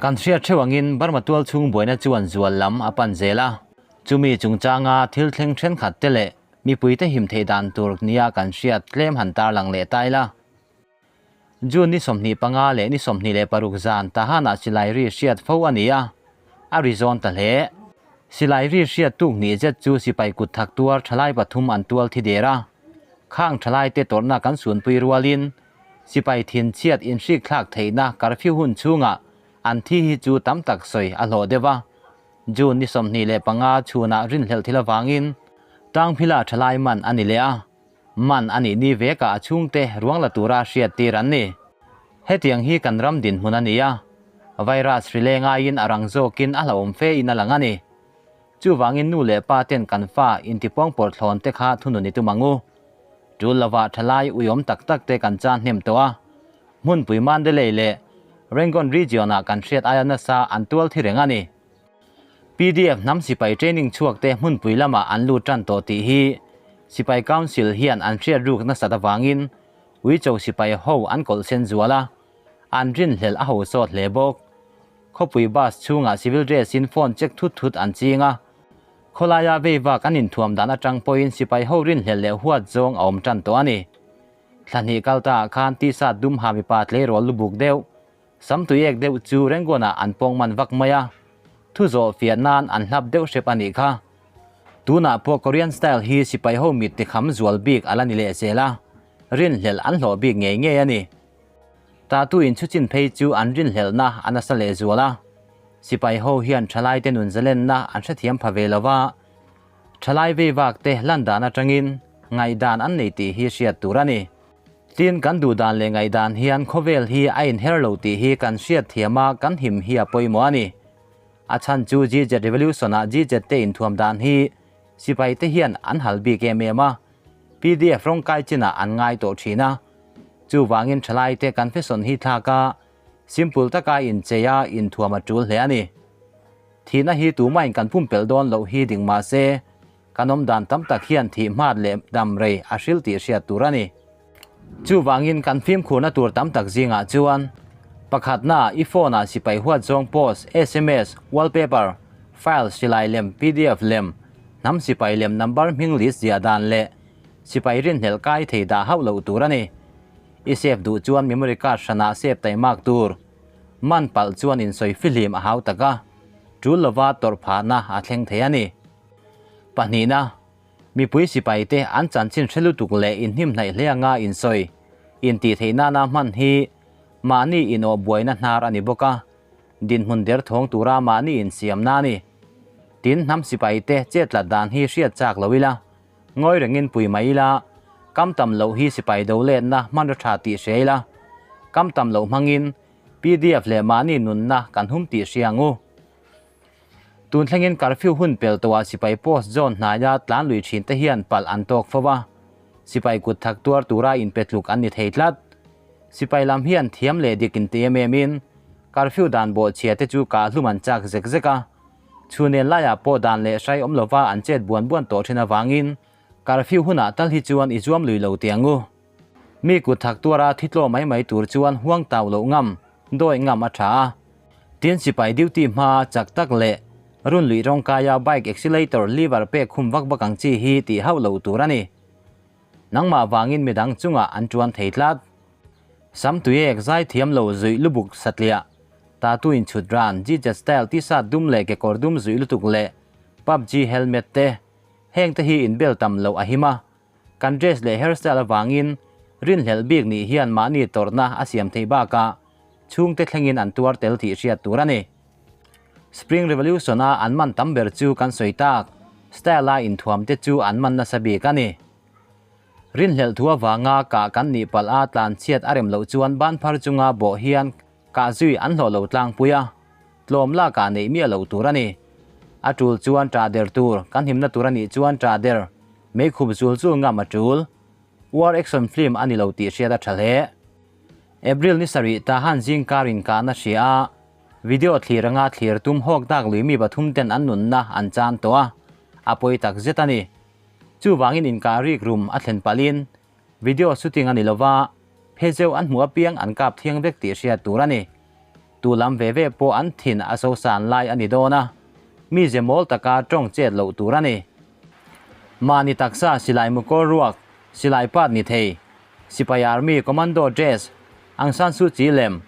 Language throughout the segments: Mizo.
Kan hriat theuh angin Burma tual chhung buaina chuan zual lam a pan zel a, chumi chungchanga thil thleng thenkhat te leh mipuite him theih dan tur nia kan hriat tlem han tarlang leh ta ila. June ni 25 leh ni 26 zan Tahan-ah silai ri hriat fo a ni a, a ri zawn ta hle. Silai ri hriat tuk hnih zet chu sipai kut thak tuar thalai pathum an tual thi der a, khang thalai te tawrhna kan sunpui rualin sipai thinchhiat inhrik thlak theihna curfew hun chhungah an thi hi chu tam tak sawi a hlawh deuh a. June ni 25 chhunah rinhlelh thil avangin Tangphila thalai man a ni leh a. Man a nih ni vekah a chhungte ruang la tura hriat tir an ni. Hetiang hi kan ram dinhmun a ni a, virus hri leng aiin a rang zawkin a hlauhawm fe in a lang a ni. Chuvangin nu leh pa ten kan fa intipawngpawrh thlawn te kha thunun i tum ang u. Tul lovah thalai uiawm tak tak te kan chan hnem tawh a, hmunpui Mandalay leh Rangoon region ah kan hriat aia nasa an tual thi reng a ni. Pdf hnam sipai training chhuak te hmunpui lamah an lut tan tawh tih hi Sipai Council hian an hriat ruk nasat avangin Uicho sipai ho an kawlh sen zual a, an rinhlelh a ho sawt hle bawk. Khawpui bus chhungah civil dress in phone check thut thut an ching a, khawlaia veivak an inthuam dan atang pawhin sipai ho rinhlelh leh huat zawng a awm tan tawh a ni. Thla hnih kal taah khan tisa dum ha mipa tleirawl lubuk deuh Sam tuiek deuh chu Rangoon-ah an pawng man vak mai a, thu zawh fiah nan an hlap deuh hrep a nih kha. Tunah pawh Korean style hi sipai ho mit tikham zual bik a la ni leh zel a, rinhlelh an hlawh bik ngei ngei a ni. Tatu inchhuchin phei chu an rinhlelhna a nasa leh zual a, sipai ho hian thalaite nun zalenna an hrethiam pha ve lo va, thalai veivak te lan dan atangin ngaihdan an nei tih hi hriat tur a ni. Tin, kan duh dan leh ngaihdan hian khawvel hi a inher lo tih hi kan hriat thiam a, kan him hi a pawimawh a ni. A chhan chu GZ Revolution-ah GZ te inthuam dan hi sipai te hian an hal bik em em a, pdf rawngkai chinah an ngai tawh thin a. Chuvangin thalai te kan fashion hi thlak a, simple taka inchei a, inthuam a tul hle a ni. Thihna hi tumahin kan pumpelh dawn loh hi ding mah se, Kan awm dan tam tak hian thih hmat leh dam rei a hril tih hriat tur a ni. Chuvangin kan fimkhurna tur tam tak zingah chuan, pakhatna, i phone-ah sipai huat zawng post, sms, wallpaper, file, silai lem, pdf lem, hnam sipai lem number hming list ziah dan leh sipai rinhlelh kai thei dah hauh loh tur a ni. I save duh chuan memory card hranah save taimak tur. Man palh chuan insawi fihlim a hau tak a, tul lova tawrh phahna a thleng thei a ni. Pahnihna, mipui sipaite an chanchin hre lutuk leh inhnimhnaih hle anga insawi, intih theih nana hman hi mahni inawh buaina hnar a ni bawk a, dinhmun derthawng tura mahni insiamna a ni. Tin, hnam sipaite chetlat dan hi hriat chak lo ila, ngawi rengin pui mai ila, kam tam loh hi sipai do letna hmanraw tha tih hria ila, kam tam loh hmangin pdf leh mahni nunna kan hum tih hria ang u. Tun thlengin curfew hun pel tawhah sipai post zawn hnaia tlan lui thin te hian palh an tawk fo a, sipai kut thak tuar tura inpe tluk an ni thei tlat. Sipai lam hian thiam leh dik inti em em in curfew dan bawhchhia te chu kah hlum an chak zek zek a, chhun en laiah pawh dan leh hrai awm lova an chet buan buan tawh thin avangin curfew hunah tal hi chuan i zuam lui lo teh ang u. Mi kut thak tuara thi tlaw mai mai tur chuan huang tau loh ngam, dawi ngam a tha a. Tin sipai duty hma chak tak leh run luih rawngkaia bike accelerator lever pek khum vak vak ang chi hi tih hauh loh tur a ni. Nangmah vangin midang chungah an tuan thei tlat. Sam tuiek zai thiam lo zuih lubuk satliah, tattoo inchhut ran, GZ style t-shirt dum leh kekawr dum zuih lutuk leh PUBG helmet te, heng te hi inbel tam loh a him a. Kan dress leh hairstyle avangin rinhlelh bik nih hian mahni tawrhna a siam theih bakah chhungte thlengin an tuar tel tih hriat tur a ni. Spring Revolution a an man tam ber chu kan sawi tak, style a inthuam te chu an man nasa bik a ni. Rinhlelh thu avanga kah kan nih palh a tlan chhiat a rem loh chuan ban phar chunga bawh hian kah zui an hlawh lo tlangpui a, tlawm lakah neih miah loh tur a ni. A tul chuan ṭah der tur, kan himna tur a nih chuan ṭah der, meikhup zul zul ngam a tul. War action film a ni lo tih hriat a ṭha hle. April ni sarih Tahan zingkar inkahna hria a, video thlir anga thlir tum hawk dak lui mi pathum ten an nunna an chan tawh a, a pawi tak zet a ni. Chuvangin inkah rik rum a thlen palhin video shooting a ni lova, phezeu an hmuh apiang an kap thiang vek tih hriat tur a ni. Tu lam ve ve pawh an thin a sosan lai a ni dawn a, mize mawl taka tawng chet loh tur a ni. Mahni taksa silai mukawr ruak, silai pat ni thei, sipai army commando dress, Aung San Suu Kyi lem,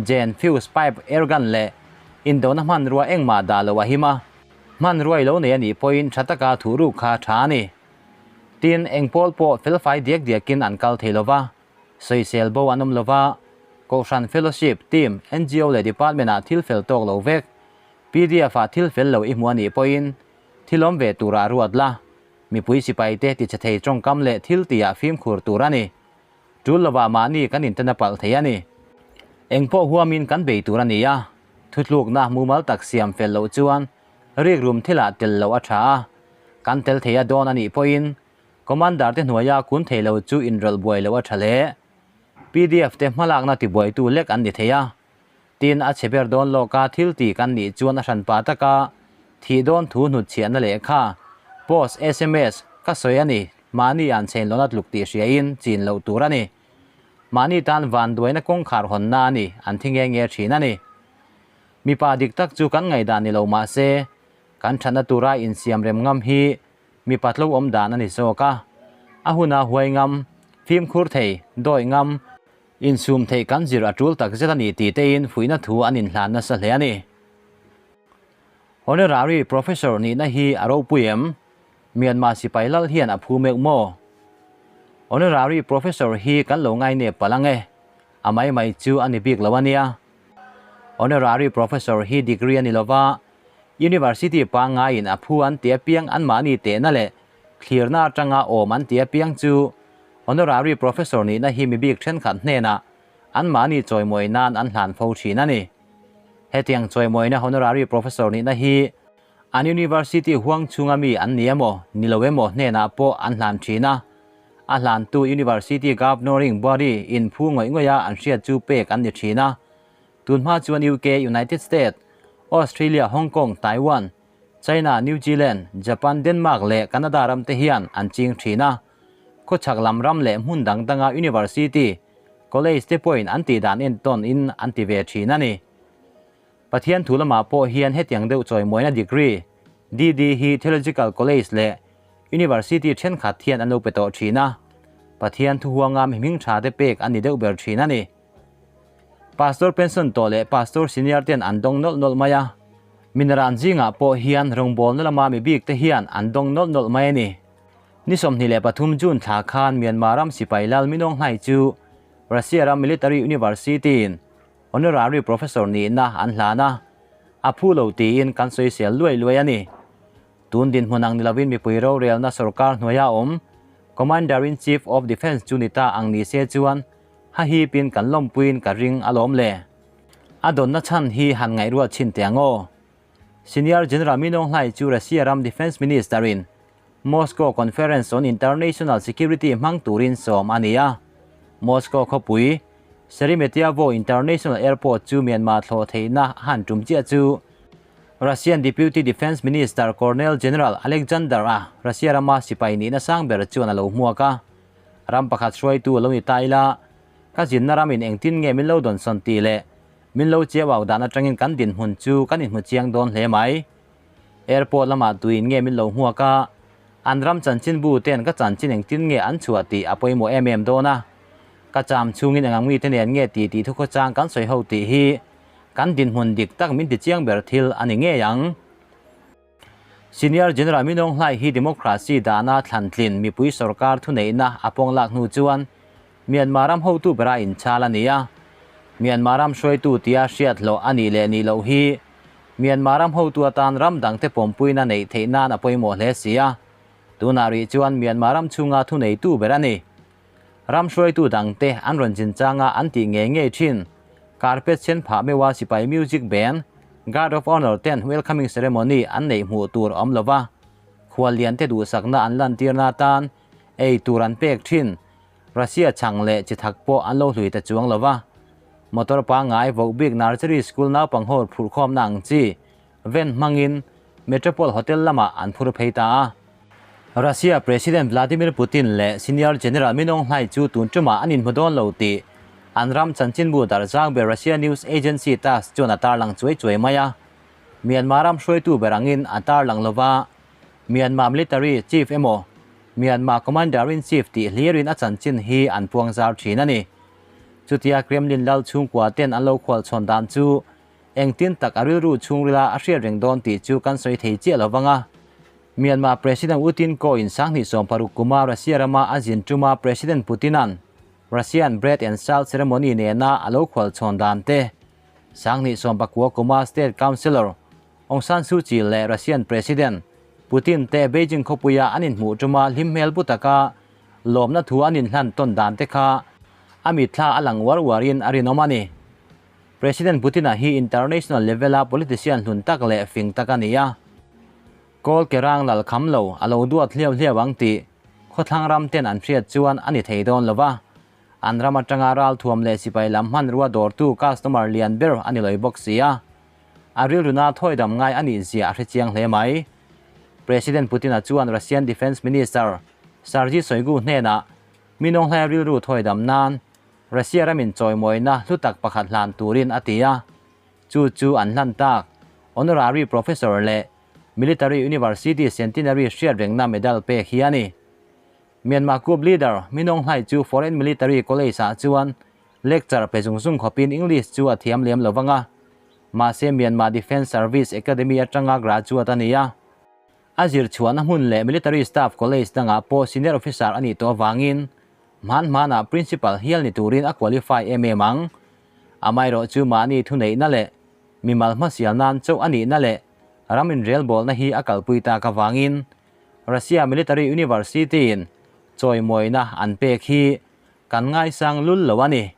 Jen, fuse, pipe, air gun leh indona hmanrua engmah dah loh a him a, hmanrua i lo nei a nih pawhin tha taka thuh ruk kha tha a ni. Tin, eng pawl pawh felfai diak diakin an kal thei lova, sawisel bo an awm lova, Kohhran Fellowship, Team, NGO leh Department ah thil fel tawk lo vek, pdf ah thil fel lo i hmu a nih pawhin thil awm ve turah ruat la, mipui sipai te tichhe thei tawngkam leh thil tihah fimkhur tur a ni. Tul lovah mahni kan intena palh thei a ni. Eng pawh huamin kan bei tur a ni a, thutlukna mumal tak siam fel loh chuan rikrum thilah tel loh a tha a, kan tel thei a dawn a nih pawhin Commander te hnuaia kun thei lo chu inrawlh buai loh a tha hle. Pdf te hmalakna tibuaitu lek an ni thei a. Tin, a chhe ber dawn lawka thil ti kan nih chuan a hranpa taka thih dawn thu hnutchhiahna lehkha, post, sms, ka sawi a ni, mahni an chhein lawna tluk tih hriain chin loh tur a ni. Mahni tan vanduaina kawngkhar hawnna a ni, an thi nge nge thin a ni. Mipa dik tak chu kan ngaihdan ni lo mah se, kan thatna tura insiam rem ngam hi Mipa tlo awm dan a ni zawk a, a huna huai ngam, fimkhur thei, dawi ngam, insum theih kan zir a tul tak zet a ni tih tein fuihna thu an inhlan nasa hle a ni. Honorary Professor nihna hi a ropui em? Myanmar sipai lal hian a phu meuh maw? Honorary Professor hi kan lo ngainep palh ang e, a mai mai chu a ni bik lo a nia. Honorary Professor hi degree a ni lova, University pangngaiin a phu an ti apiang anmahni tehna leh thlirna atanga awm an ti apiang chu Honorary Professor nihna hi mi bik thenkhat hnenah anmahni chawimawi nan an hlan fo thin a ni. Hetiang chawimawina Honorary Professor nihna hi an University huang chhunga mi an ni emaw ni lo emaw hnenah pawh an hlan thin a, a hlantu University Governoring Body in phu ngawih ngawih a an hriat chu pek an ni thin a. Tunhma chuan UK, United States, Australia, Hong Kong, Taiwan, China, New Zealand, Japan, Denmark leh Canada ram te hian an ching thin a. Khawchhak lam ram leh hmun dang danga university, college te pawhin an tih dan entawn in an ti ve thin a ni. Pathian thu lamah pawh hian hetiang deuh chawimuaina degree, DD, hi Theological College leh University thenkhat hian an lo pe tawh thin a. Pathian thu huanga mi hming tha te pek an ni deuh ber thin a ni. Pastor pension tawh leh Pastor senior ten an dawng nawlh nawlh mai a, Minaran zingah pawh hian rawngbawlna lama mi bik te hian an dawng nawlh nawlh mai a ni. Ni 23 June thla khan Myanmar ram sipai Lal Minawng Hlai chu Russia ram Military University in Honorary Professor nihna an hlan a, a phu lo tiin kan sawisel luai luai a ni. Tun dinhmun ang ni lovin mipui rorelna sorkar hnuaia awm Commander-in-Chief of Defence chu ni ta ang ni se chuan Ha hipin kan lawmpuiin ka ring alawm le. A dawnna chhan hi han ngaihruat chhin teh ang aw. Senior General Min Aung Hlaing chu Russia ram Defence Minister in Moscow Conference on International Security hmang turin sawm a ni a. Moscow khawpui Sheremetyevo International Airport chu Myanmar thlawh theihna a han tum chiah chu Russian Deputy Defence Minister Colonel General Alexander a Russia rama sipai nihna sang ber chuan a lo hmuak a. Ram pakhat hruaitu a lo ni ta ila, ka zinna ramin engtin nge min lo dawnsawn tih leh min lo chiau au dan atangin kan dinhmun chu kan inhmu chiang dawn hle mai. Airport lamah tuin nge min lo hmuak a, an ram chanchinbu ten ka chanchin engtin nge an chhuah tih a pawimawh em em dawn a. Ka cham chhungin engang mite nen nge ti tih thukhawchang kan sawi ho tih hi kan dinhmun dik tak min ti chiang ber thil a ni ngei ang. Senior General Min Aung Hlaing hi democracy dana thlantlin mipui sorkar thuneihna a pawng lak hnu chuan Myanmar ram hotu bera inchhal a ni a. Myanmar ram hruaitu tia hriat hlawh a nih leh nih loh hi Myanmar ram hotu atan ram dangte pawmpuina neih theih nan a pawimawh hle si a. Tunah rih chuan Myanmar ram chhunga thuneitu ber a ni. Ram hruaitu dangte an rawn zin changa an tih ngei ngei thin. Carpet sen phah meuha sipai music band, Guard of Honour ten welcoming ceremony an neih hmuh tur awm lova, khuallian te duhsakna an lantirna atan ei tur an pek thin. Russia chhang leh chi thak pawh an lo hlui ta chuang lova. Motor pangngai voh bik nursery school naupang ho phurhkhawmna ang chi Van hmangin Metropole Hotel lamah an phur phei ta a. Russia President Vladimir Putin leh Senior General Min Aung Hlaing chu tun tumah an inhmu dawn lo tih An ram chanchinbu dar zang ber Russia news agency Tass chuan a tarlang chuai chuai mai a. Myanmar ram hruaitu ber angin a tarlang lova, Myanmar military chief emaw Myanmar commander-in-chief tih hlirin a chanchin hi an puang zar thin a ni. Chutia Kremlin lal chhungkua ten an lo khualchhawn dan chu engtin tak a rilru chhungrila a hriat reng dawn tih chu kan sawi thei chiah lo vang a. Myanmar President U Tin Ko in 2016 kuma Russia rama a zin tuma President Putin-a'n Russian Bread and Salt Ceremony nena a lo khualchhawn dan te, 2019 kuma State Councillor Aung San Suu Kyi leh Russian President Putin te Beijing khawpuia an inhmuh tuma hlim hmel bu taka lawmna thu an inhlan tawn dan te kha a mitthla a lang uar uarin a rinawm a ni. President Putin-a hi international level-a politician hlun tak leh fing tak a ni a. Kawl ke rang lal kham lo a lo duat hliau hliau ang tih khawthlang ram ten an hriat chuan a ni thei dawn lo va. An ram atanga ralthuam leh sipai lam hmanrua dawrtu customer lian ber a ni lawih bawk si a. A rilruna thawidam ngai a nih zia a hre chiang hle mai. President Putin-a chuan Russian Defence Minister Sergei Shoigu hnenah Minawnghlai rilru thawidam nan Russia ramin chawimawina hlu tak pakhat hlan turin a ti a. Chu chu an hlan tak. Honorary Professor leh Military University Centenary hriatrengna medal pek hi a ni. Myanmar Coup leader Minawnghlai chu Foreign Military College-ah chuan lecture pe zung zung khawpin English chu a thiam lem lo vang a. Mahse Myanmar Defence Service Academy atanga graduate a ni a. A zir chhuahna hmun leh Military Staff College dangah pawh senior officer a nih tawh avangin hman hmanah Principal hial ni turin a qualify em em ang. Amaherawh chu mahni thuneihna leh mimal hmasial nan chauh a nihna leh ram inrelbawlna hi a kalpui tak avangin Russia Military University-in chawimawina an pek hi kan ngaisang lul lo a ni.